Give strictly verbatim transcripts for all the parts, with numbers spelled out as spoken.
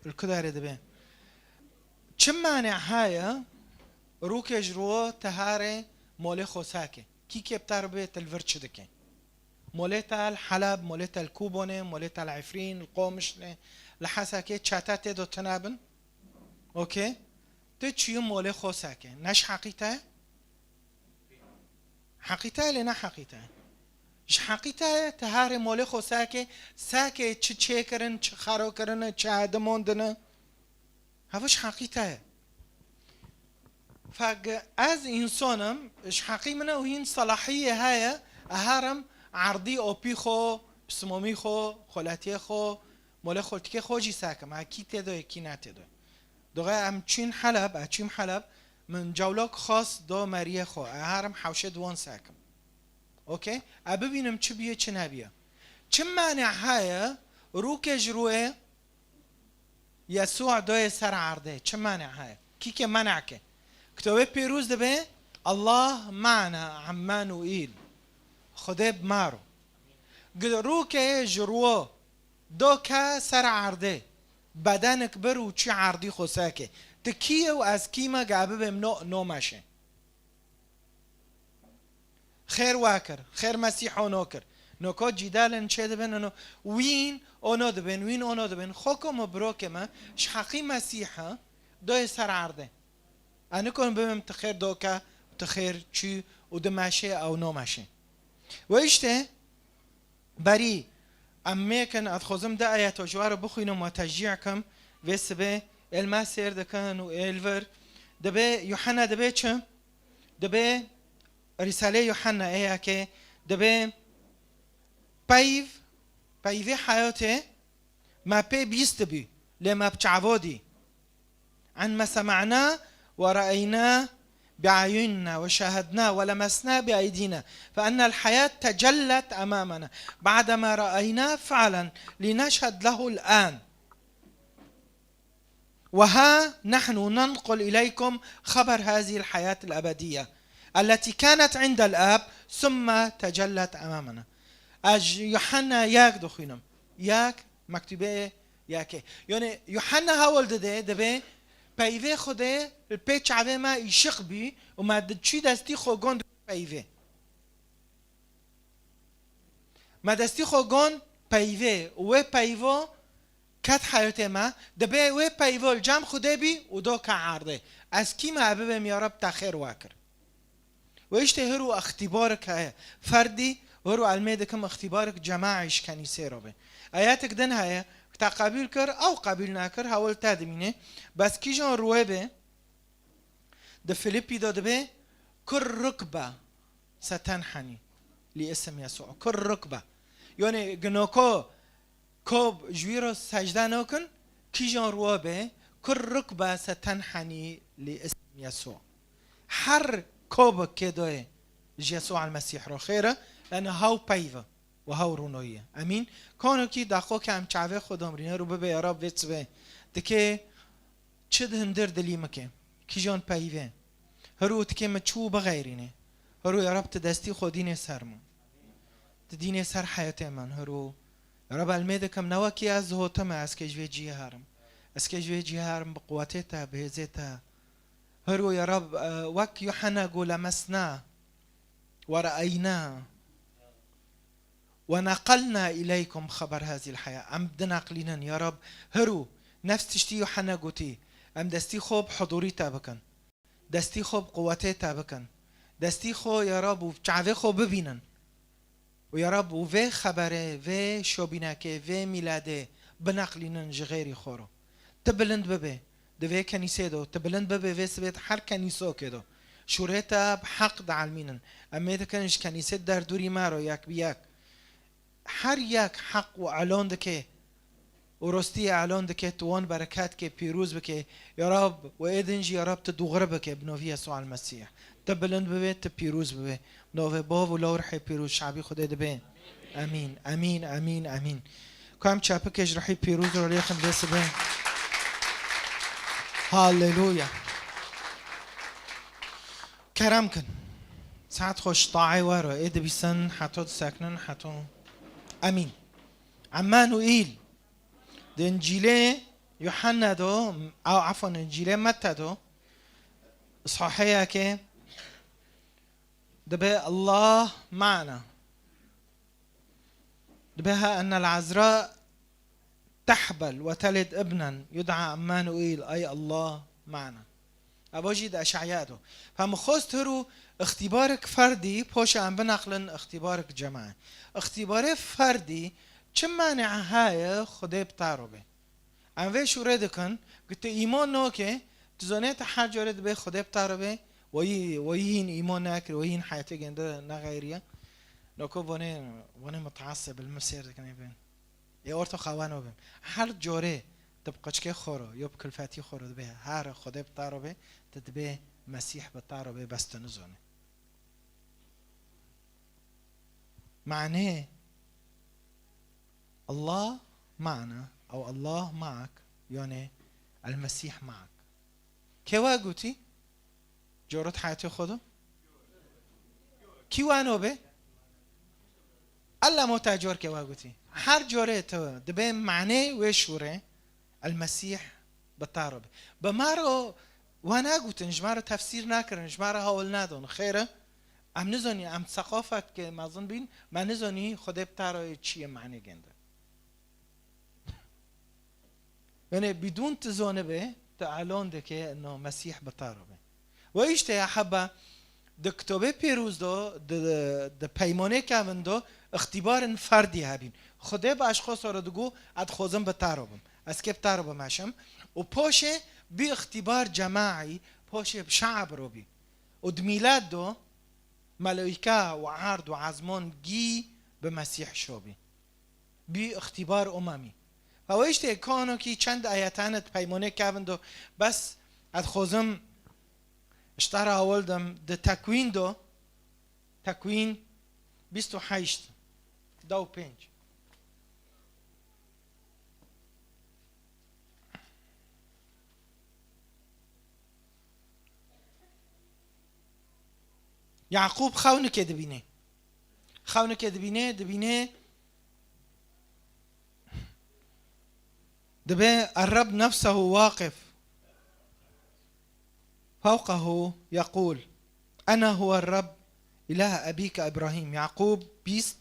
Li ku derê dibe? Çi mane heye rûkê ji ro teharê molê xwe sake? Kî kê bi te re bê, te li vir çi dike? Molê te li Heleb, molê te li Kûbonê, molê te li Efrîn, li Qomişlê, li Hesekê, çete tê do tune bin? Okey? Tu çûyî molê xwe sake. Ne ji heqî te ye? Heqî te ye lê ne heqî te ye. Ji heqî te ye, teharê molê xwe sake, sake çi çêkirin, çi xero kirine, çi hedimondine. Hevû ji heqî te ye. Fek ez însan im, ji heqî min e û hîn selahiyê heye, eherim erdî opî xwe, pismomî xwe, xweletiyê xwe, molê xwe, tikê xwe jî sekim. Ha kî tê de ye, kî ne tê de ye. Doğa em çîn Heleb, e çîm Heleb, min cewlok xas do meriyê xwe, eherim hewşê di wan sekim. Okey? E bibînim çi bûye, çi nebûye. Çi mane heye rûkê ji rûyê Yesû doyê ser erdê? Çi mane heye? Kî kê men'e ke? Kitobê Pîrûz dibe, Allah ma'ana Emmanuîl. Xwedê bi ma ro. Gi rûkê ji rû do ke ser erdê. Bedenik bir û çi erdî xwe seke. Ti kî ye û ez kî me ge bibêm no, no meşe. Xêr we kir, xêr Mesîh ono kir. Noko cîdalên çê dibin, ono wîn ono dibin, wîn ono dibin. Xoko me, birokê me, ji heqî Mesîh e, doyê ser erdê. Enikom bibim ti xêr doke, ti xêr çû û di meşê ew no meşê. We işte, Berî em mêkin, ez dixwazim du ayeto ji we re bixwînim, we teşcî kim. Vê sibê êl me sêr dikin û êl vir. Dibê Yuhanna dibê çi? Dibê Rîsalê Yuhanna ê yekê dibê peyv, peyvê heyatê me pê bîstibû, lê me bi çavo dî. عن ما سمعناه ورأيناه بأعيننا وشاهدناه ولمسناه بأيدينا، فإن الحياة تجلت أمامنا بعدما رأيناه فعلا لنشهد له الآن. وها نحن ننقل إليكم خبر هذه الحياة الأبدية التي كانت عند الآب ثم تجلت أمامنا. Ez ji Yuhanna yek dixwînim. Yek, mektûbê yekê. Yanî Yuhanna hewl dide, dibê peyvê Xwedê li pê çavê me îşiq bî û me di çî destî xwe gond peyvê. Me destî xwe gond peyvê û wê peyvo ket heyatê me, dibê wê peyvo li cem Xwedê bî û do ke erdê. Ez kî me, bibêm ya Reb te xêr we kir. Ve işte hiru ixtîbarik heye. Ferdî hiru elmê dikim ixtîbarik cemaî ji kenîsê re be. Ayetik din heye, te qebîl kir, ew qebîl nekir, hewl te dimîne. Bes kîjan ruwê be, di Filipî de dibe, kur rukbe setenheni li isim Yesû. Kur rukbe. Yani ginoko Kob ji wî re secde nakin, kîjan ruwa be, kur rukbe setenheni li ism Yesû. Her kobek kê doyê ji Yesû el Mesîh re xêr e, lene haw peyv e û haw rûnoyî ye. Emîn. Kano kî daxo ke em çavê xwe domrîne rû bibe ya Rab vê çivê. Dikê çi di hindir dilî min ke? Kîjan peyvê? Hiru tikê min çû bixeyrînê. Hiru ya Rab tu destî xwe dînê ser min. Tu dînê ser heyatê min. Hiru ya Rab elmê dikim ne wekî ez hotime, ez kê ji vê cihê herim. Ez kê ji vê cihê herim bi quwetê te, bi hêzê te. Hiru ya Rab, e, wek Yuhanna got lemesna we re'eyna. Ve neqelna ileykum xeber hazîl heya. Em dineqlînin, ya Rab, hiru, nefs tiştî Yuhanna gotî, em destî xwe bi hudûrî te bikin. Destî xwe bi quwetê te bikin. Destî xwe, ya Rab, û çavê xwe bibînin. Û ya Rab, û vê xeberê, vê şobînekê, vê mîladê bineqlînin ji xêrî xwe re. Tu bilind bibe di vê kenîsê de, tu bilind bibe vê sibê di her kenîsokê de. Şûrê te bi heq dielmînin. Em ê dikin ji kenîsê derdûrî me re yek bi yek. Her yek heq û elon dike û rostiyê elon dike, tu wan bereket ke, pîroz bike. Ya Rab, û ê din jî ya Rab tu dûxir bike bi novî Yesû el Mesîh. Tu bilind bibe, tu pîroz bibe. Navê Bav û Lawr Rihê Pîroz, şabî Xwedê dibe. Emîn, emîn, emîn, emîn. Ku em çapikê ji Rihê Pîroz re lêxin vê sibê. Haleluya. Kerem kin. Saet xweş, taê we re. Ê dibîsin, heto diseknin, heto. Emîn. Emanuîl. Di Încîlê Yuhanna do, ew, efwen, Încîlê Metta do, saheyekê dibe Allah ma'na. Dibe ha ennel azra tehbel ve telid ibnen yud'a Emmanuil, ay Allah ma'na. Eva jî di Eş'eya do. Fa min xwest hir û îxtîbarek ferdî, poşa em binaqlin îxtîbarek cemaî. Îxtîbarê ferdî çi manea heye Xwedê bi te re be? Em vê şûrê dikin, ku tu îman nake, tu zanê tu her carê dibê Xwedê bi te re be, weyî, weyî hîn îman nekir, weyî hîn heyetê gênde nexeyriye. Noko vonê, vonê mutaasib, li min sêr dikin ê bên. Ê orto xewa nabim. Her corê tu bi qiçkê xwe re, yo bi kulfetî xwe re dibê, her Xwedê bi te re be, tu dibê Mesîh bi te re be, bes tu nizanî. Manê Allah ma'na, ew Allah ma'ak, yani El Mesîh ma'ak. Kê wa gotî? Corot heyatê xwe de? Kî wa nobe? Ella mota cor kê wa gotî. Her corê tu dibê manê wê şûrê, El Mesîh bi te re be. Bi me re wa nagotin, ji me re tefsîr nakirin, ji me re hewl nadon. Xêr e? Em nizanî, em seqafet ke mezin bîn, me nizanî Xwedê bi te re çi ye manê gênde. Yani bidûn tu zanibe, tu elon dike no Mesîh bi te re be. Ve işte ya heba di Kitobê Pîroz do, di, di Peymanê Kevin do, îxtîbarên ferdî hebîn. Xwedê bi eşxosa re digo, ez dixwazim bi te re bim. Ez kê bi te re bimeşim. Û poşê bî îxtîbar cemaî, poşê bi şe'b re bî. Û di mîlet do, melaîke û erd û ezman gî bi Mesîh şo bî. Bî îxtîbar umemî. Ew işte kanokî çend ayetane di Peymanê Kevin do, bes ez dixwazim ji te re hewil dim di Tekwîn do, Tekwîn bîst û heşt, deh û pênc. Yaqûb xewnike dibîne. Xewnike dibîne, dibîne. Dibe Erreb nefsehu waqif fewqehu yeqûl, Ena huwe Reb îlahe ebîke Îbrahîm. Yaqûb bîst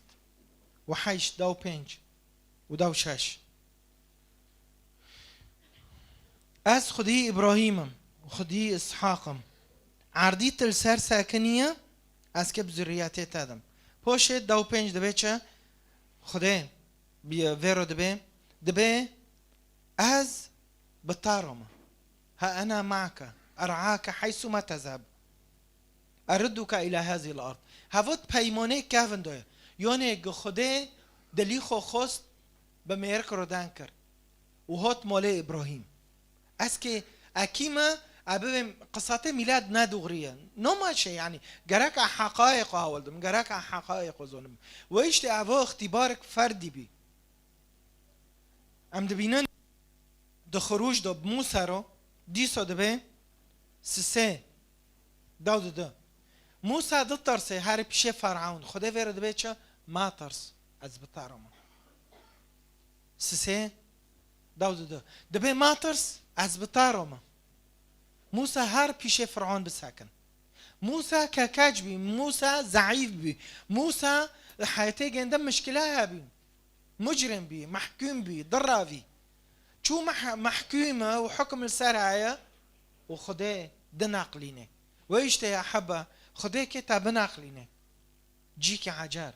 û heşt, deh û pênc û deh û şeş. Ez Xwedî Îbrahîm im, Xwedî Îshaq im. Erdî tu li ser sekiniye, ez kê bi zurriyetê te dim. Poşê deh û pênc dibe çi? Xwedê bi vê re dibe, dibe ez bi te re me. Ha ena ma'ke, er'ake heysu ma tezheb. Erudduke îla hazîl ard. Hevot peymanê kevin doye. Yonê gi Xwedê dilî xwe xost bi mêrik rodan kir. Û hot molê Îbrahîm. Ez kê ekî me, e bibêm qisatê mîlad ne dûxriye. No maşe yanî. Gerek e heqayê xwe hewil dim. Gerek e heqayê xwe zonim. Ve işte evo îxtîbarek ferdî bî. Em dibînin di Xirûc de bi Mûsa re dîsa dibe sisê dew dide. Mûsa ditirsê herî pîşê Fer'ewn. Xwedê vê re dibe çi? Matirs, ez bi te re me. Sisê dew dide. Dibe matirs, ez bi te re me. Mûsa her pîşê Fer'ewn bisekin. Mûsa kekeç bî, Mûsa zeîf bî. Mûsa li heyetê gênde mişkile hebî. Mucrim bî, mehkûm bî, diravî. Çû meh-, mehkûm e û hukm li ser heye û Xwedê dinaqlîne. Ve işte ya heba, Xwedê kê te binaqlîne. Cîkî ecer.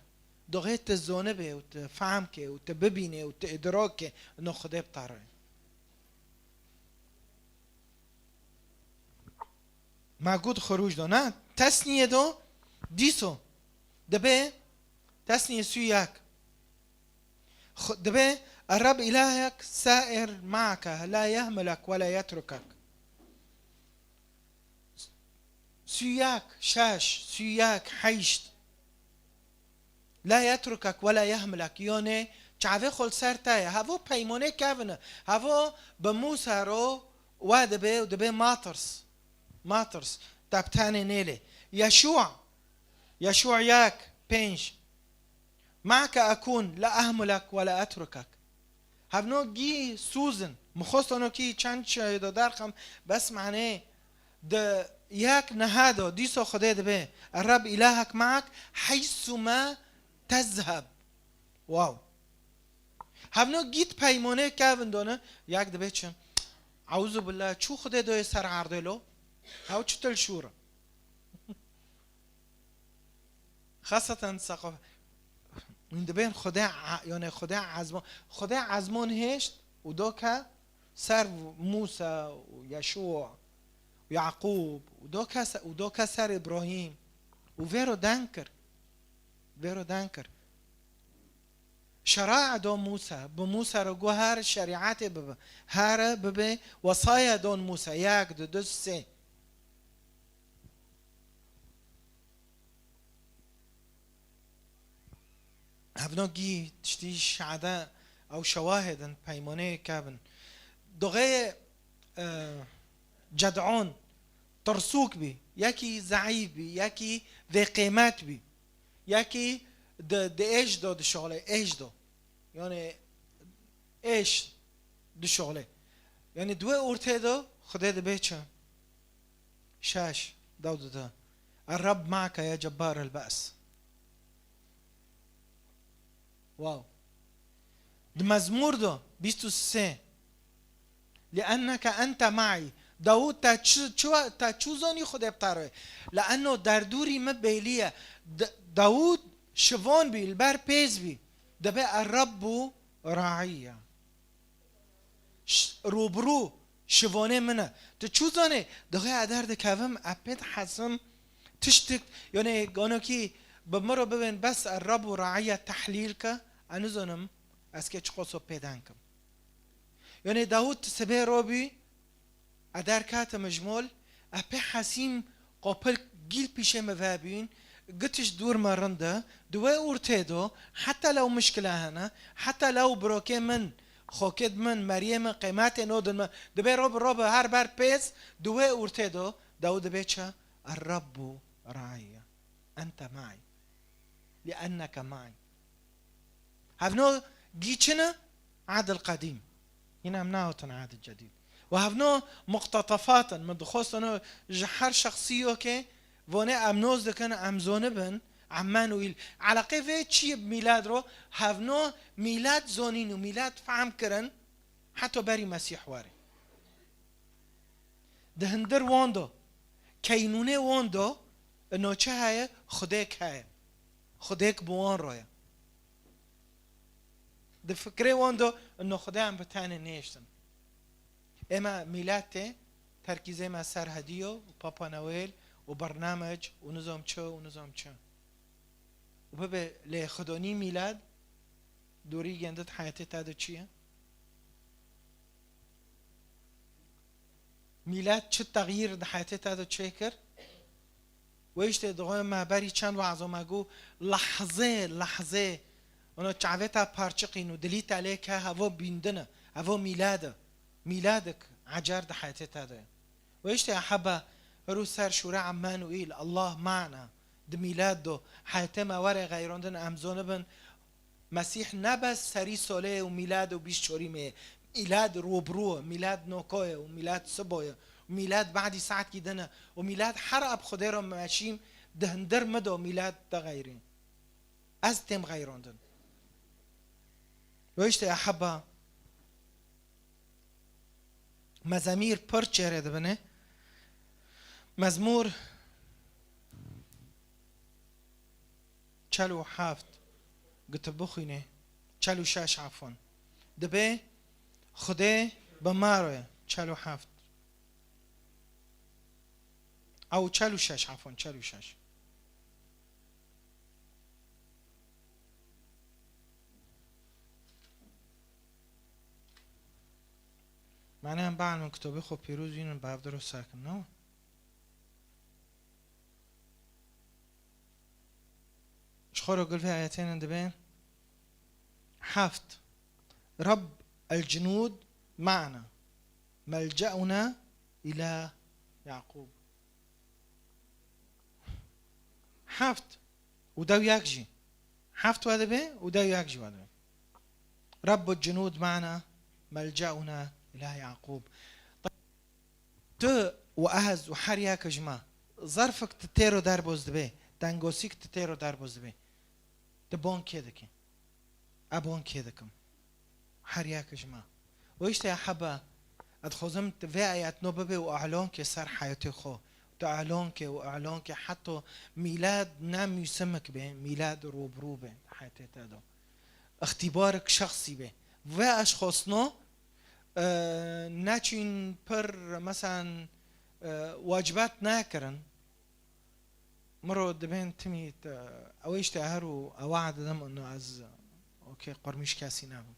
Doxê te zonibe û te fehm ke û te bibîne û te idrak ke, no Xwedê bi te re. Ma got Xirûc do, ne? Tesnîye do, dîso. Dibe, Tesnîye sî û yek. Xu-, dibe, Erreb îlahek sair ma'ke, la yehmilek ve la yetrukek. Sî û yek, şeş, sî û yek, heşt. La yetrukek ve la yehmilek, yonê çavê xwe li ser te ye. Hevo peymonê kevin e. Hevo bi Mûsa ro we dibe û dibe matirs. Matirs. Te bi tenê nêlê. Yeşû. Yeşû yek, pênc. Ma'ke ekûn, la ehmilek ve la etrukek. Hevno gî sûz in. Min xwest ono kî çend çayê de derxim, bes manê di yek niha de dîsa Xwedê dibe, "Erreb îlahek me'ek heysu me tezheb." Wow. Hevno gît peymanê kevin done, yek dibe çi? Euzu billah, çû Xwedê doyê ser erdê lo? Hew çi til şûr? Xaseten seqaf. Hûn dibên Xwedê a-, yani Xwedê ezmon, Xwedê ezmon hêşt û doke ser Mûsa û Yeşû û Yaqûb û doke se-, û doke ser Îbrahîm û vêro deng kir. Vêro deng kir. Şera'a don Mûsa, bi Mûsa re got her şerîetê bibe, here bibe wesaya don Mûsa, yek, du, du, sê. Hevno gî tiştî şehade ew şewahid in, peymaneyê kevin. Doxê, e, Ced'on tirsûk bî, yekî zeîf bî, yekî vêqêmet bî, yekî di, di êş de dişoxle, êş de. Yani êş dişoxle. Yani di wê ortê de Xwedê dibe çi? Şeş, Dawud dide. Erreb ma'ke ya cebbar el-be's. Wow. Di Mezmûr de bîst û sê. "Li'enneke ente ma'i." Dawud, te çi, çi, te çû zanî Xwedê bi te re? "Le'enno derdûrî min bêlî ye." D-, Dawud şivan bî, li ber pêz bî. Dibe Errebbu ra'iye. Ş-, rûbirû şivanê min e. Tu çû zanê, dixê eder dikevim, e pê dihesim, tiştik, yani, ganokî bi min re bibên bes e, Reb û Re'îye tehlîl ke, e nizanim, ez kê çiqaso pê deng kim. Yani, Dawud sibê robî, e derketim ji mol, e pê hesîm qapil gîl pîşê me vebîn, gitiş dûr me rind e, di wê ortê do, heta lew mişkile hene, heta lew birokê min, xokê di min, meriyê min, qêmetê nodin me, dibê robi robi her ber pêz, di wê ortê do, Dawud dibê çi? Errebbu ra'iye. Ente ma'i. Li'enneke ma'i. Hevno gî çi ne? Ehdil qedîm. Hîn em nehatin ehdil cedîd. Û hevno muqtetefat in. Min dixwest ono ji her şexsî yo ke vonê em noz dikin, em zonibin, Emmanuîl. Eleqê vê çi ye bi mîlad ro? Hevno mîlad zonîn û mîlad fehm kirin, heta berî Mesîh were. Di hundir wan do, keynûnê wan do, ino çi heye? Xwedêk heye. Xwedêk bi wan re ye. Di fikrê wan do, ino Xwedê em bi tenê nêştin. Ême mîlet tê, terkîzê me ser hediyo û Papa Noel û bernamec û nizam çi û nizam çi. Û bibe lê xwedonî mîlad, dorî gendit heyetê te de çi ye? Mîlet çi texyîr di heyetê te de çêkir? Wê îştê dixwe me berî çend wexzo me got, lehzê, lehzê, ono çavê te parçiqîn û dilî te lê ke hevo bîndine, hevo mîlad e. Mîladik ecer di heyetê te de ye. Wê îştê ehebe, hiro ser şûre Emmanuîl, Allah mana, di mîlad do, heyetê me were xeyrandin, em zonibin, Mesîh ne bes serî solê ye û mîlad û bîst çorîmê ye. Mîlad rûbirû ye, mîlad noko ye û mîlad sibo ye û mîlad badî saetkî din e û mîlad her ab Xwedê re meşîm di hundir min de mîlad de xeyrî. Ez têm xeyrandin. Wê îştê eheba. Mezemîr pir çêrê dibine. Mezmûr çel û heft, got tu bixwînê, çel û şeş, efwan. Dibê Xwedê bi me re ye, çel û heft. Ew çel û şeş, efwan, çel û şeş. Mane em bielmin kitobê xwe pîroz bînin, bi hev de re ser kin, ne? Ji xwe re gul vê ayetêne dibê heft. Reb el-cunûd ma'na. Melce'una ila Yaqûb. Heft û dew yek jî. Heft we dibe û dew yek jî we dibe. رب الجنود معنا ملجأنا إله يعقوب. Tu û ez û her yek ji me, zerfik tu têro derboz dibê, dengosîk tu têro derboz dibê. Tu bon kê dikî? E bon kê dikim? Her yek ji me. Û işte ya hebe, ez dixwazim tu vê ayetno bibê û e'lon ke ser heyatê xwe. Tu e'lon ke û e'lon ke heta mîlad ne mûsimik bê, mîlad rûbirû bê heyatê te de. Îxtîbarek şexsî bê. Vê eşxosno, e, neçîn pir, meselen, e, wacibat nekirin. Miro dibên timî te, ew işte her û ewa didim û ez, okey, qurmîş kesî nebim.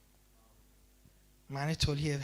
Mane toliyê